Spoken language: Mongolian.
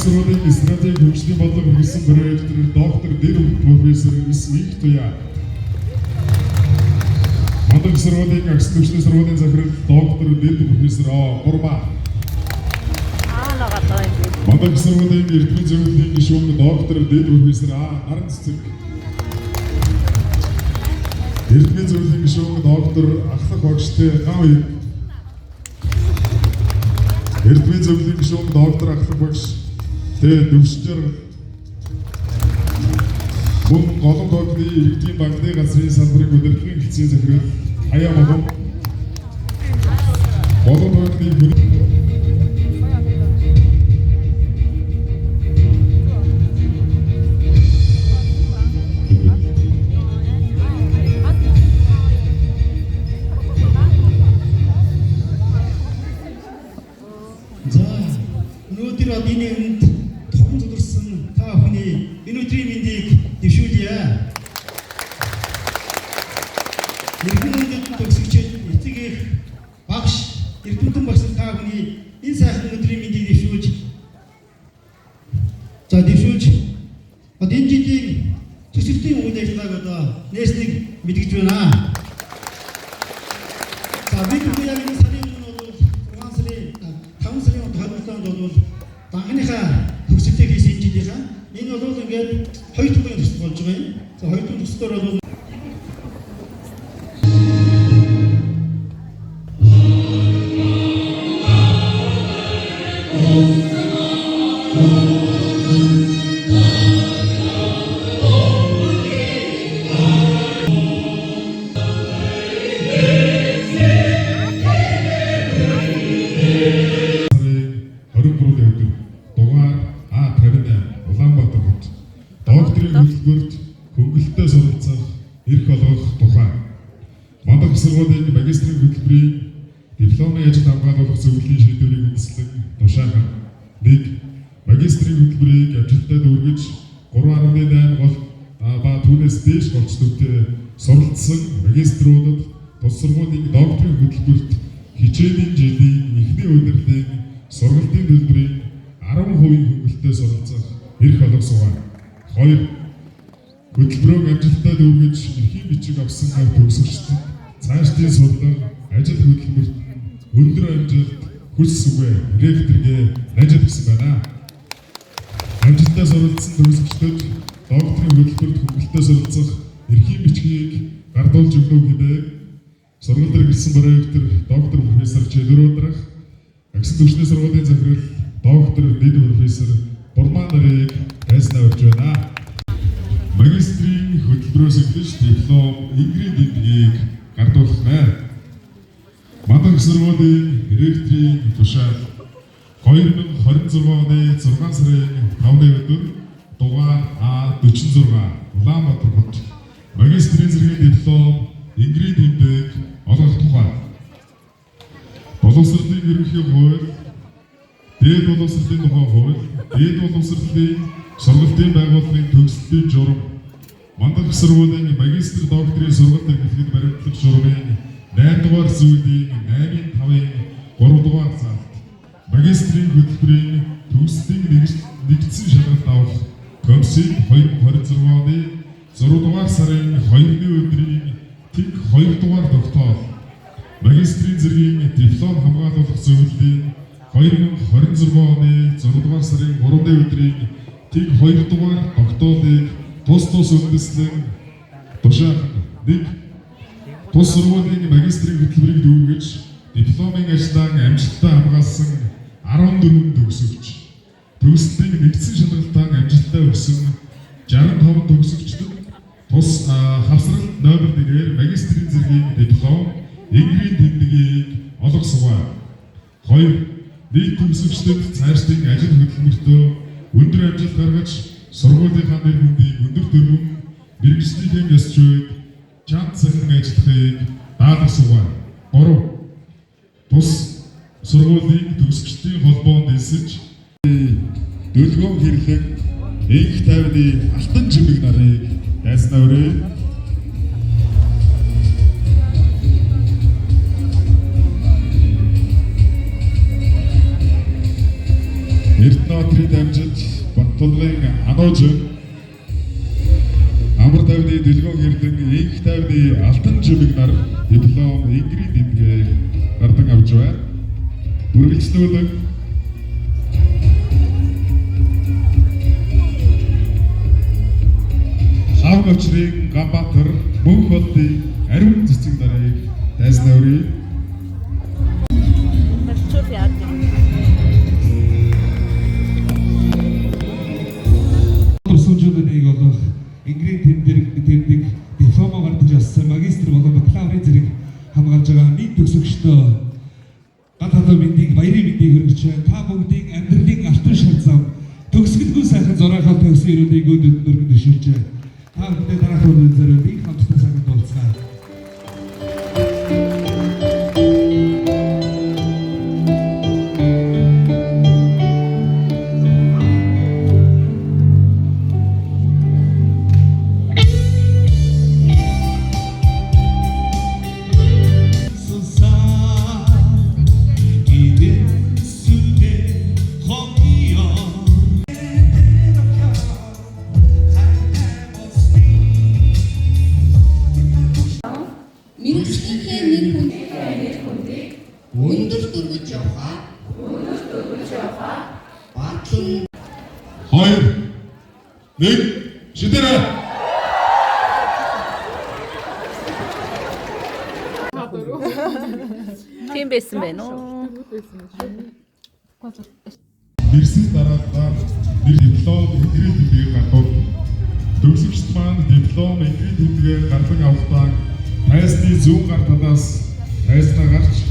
сургуулийн стратеги хөгжлийн бодлого хэрэглэсэн проректор доктор дэд профессор С. Инх Туяа. Мандах сургуулийн агсан түвшний сургуулийн захирал доктор дэд профессор О. Бурма. Мандах сургуулийн эрдмийн зөвлөлийн гишүүн доктор дэд профессор А. Наран цэцэг. Эрдмийн зөвлөлийн гишүүн доктор Ахлах багштай Гав Ив. Эрдмийн зөвлөлийн гишүүн доктор Ахлах багш Т. Төвшинжаргал. Мөн Голон тооны иргэдийн банкны газрын салбарын удирдлагын хэлтсийн захирал Хаяа Мохон. Голон тооны хүн За, өнөөдөр одоо энэ юмд том зүдэрсэн та бүхний энэ өдрийн мэндийг дэвшүүлье. Эрхэм хүндэт төгсөгчид, эцэг эх, багш, эрдэмтэн багш нар та бүхний энэ сайхан өдрийн мэндийг дэвшүүлж, за, дэвшүүлж одоо энэ жилийн төсөлтийн үйл ажиллагааг одоо нээснийг мэдгэж байна. За, бид бүхэн яг энэ сарын өмнө бол 6 сарын 5 сарын 27-нд бол данганыхаа төгсөлтийг хийсэн энэ жилийнхаа энэ бол ингээд хоёр дахь төсөл болж байгаа юм. За, хоёр дахь төслөөр бол Сарын 23-ны өдөр дугаар А58 Улаанбаатар хот докторийн хөтөлбөрт хөнгөлөлтөй суралцах эрх олгох тухай Мандах их сургуулийн магистрийн хөтөлбөрийн дипломын ажил хамгаалуулах зөвлөлийн шийдвэрийг үндэслэн тушаах. 1. Магистрийн хөтөлбөрийг амжилттай дүүргэж 3.8 гол ба түүнээс дээш голчдуудтай суралцсан магиструудад тус сургуулийн докторийн хөтөлбөрт хичээлийн жилийн эхний улирлын сургалтын төлбөрийн 10% хөнгөлөлтөй суралцах эрх олгосгоо. 2. Хөтөлбөрөөр амжилттай дүүргэж эрхийн бичиг авсан төгсөгчдөд цаашдын судлал ажил хөдөлмөрт өндөр амжилт хүс сүгэ ректоргээ найжаад өгсөн байна. Амжилттай суралцсан төгсөгчдөд докторийн хөтөлбөрт хөнгөлөлтөй суралцах эрхийн бичгийг гардуулж өгнө хэмээн сургууль хэрэглэсэн проректор доктор профессор Чөлөрөдрах, агсан түвшний сургуулийн захирал доктор дэд профессор Бурмаа нарыг дайснаа урьж байна. Магистрийн хөтөлбөрөөс эхлэж диплом энгэрийн тэмдгийг гардуулах нэ. Мандах их сургуулийн ректорийн тушаал 2026 оны 6 сарын 5-ны өдөр дугаар А46 Улаанбаатар хот магистрийн зэргийн диплом энгэрийн тэмдэг олгох тухай боловсролын ерөнхий хууль, дээд боловсролын тухай хууль, дээд боловсролын сургалтын байгууллагын төгсөлтийн журам, Мандах их сургуулийн магистр докторийн сургалт эрхлэхэд баримтлах журмын 8 дугаар зүйлийн 8-ын 5-ын 3 дугаар заалт магистрийн хөтөлбөрийн төгслийн нэгдсэн шалгалт авах комиссийн 2026 оны 6 дугаар сарын 2-ны өдрийн тэг 2 дугаар тогтоол магистрийн зэргийн диплом хамгаалуулах зөвлөлийн 2026 оны 6 дугаар сарын 3-ны өдрийн тэг 2 дугаар тогтоолыг тус тус үндэслэн тушаах. 1. Тус сургуулийн магистрийн хөтөлбөрийг дүүргэж дипломын ажлаа амжилттай хамгаалсан 14 төгсөгч, төгслийн нэгдсэн шалгалтаа амжилттай өгсөн 65 төгсөгчдөд тус хавсралт номер 1-ээр магистрийн зэргийн диплом энгэрийн тэмдгийг олгосгоо. 2. Нийт төгсөгчдөд цаашдын ажил хөдөлмөртөө өндөр амжилт гаргаж сургуулийнхаа нэр хүндийг өндөр дөрвөн мэргэжлийнхээ ёс зүйд чанд сайхан ажиллахыг даалгасгав. 3. Тус сургуулийн төгсөгчдийн холбоонд элсэж дөлгөөн хэрлэг энх тайвны алтан чимэг нарыг дайснаа өрөө. Эрдэнэ Эрдэнэбаатрын дамжид Баттулгын Ануужин, Амар тайвны Дэлгөөн Эрдэн, Инх тайвны Алтан Жимэг нар диплом, энгэрийн тэмдэгэ гардан авч байна. Үргэлжлүүлэн Лав ночрын Ганбаатар, Мөнх болдын Ариун цэцэг нарыг дайснаа өрье. Малчуул яад юм. Турсамжуудыг олох энгэрийн тэмдэг дипломо гардаж авсан магистр болон бакалаврын зэрэг хамгаалж байгаа нийт төгсөгчдөө гал халуун мэндийг, баярын мэндийг хүргэж байна. Та бүгдийн амьдралын алтан шар зам төгсгөлгүй сайхан зураахан төгсөн ерөөлийг өд өднөргөн төшөөлж байна. Та бүхэндээ дараах үеийн зориулыг хамтдаа сайхан дуулцгаая. Мэргэжлийнхээ нэр хүндийг өндөр түгэж явахаа батлан 2 1 шидэрэ. Тийм байсан байна уу? Нэрсийн дараалалаар нэр диплом, энгэрийн тэмдэгийг гаргав. Төгсөгчд маань диплом, энгэрийн тэмдэгээ гардан авахдаа тайзны зүүн гар талаас тайзнаа гарч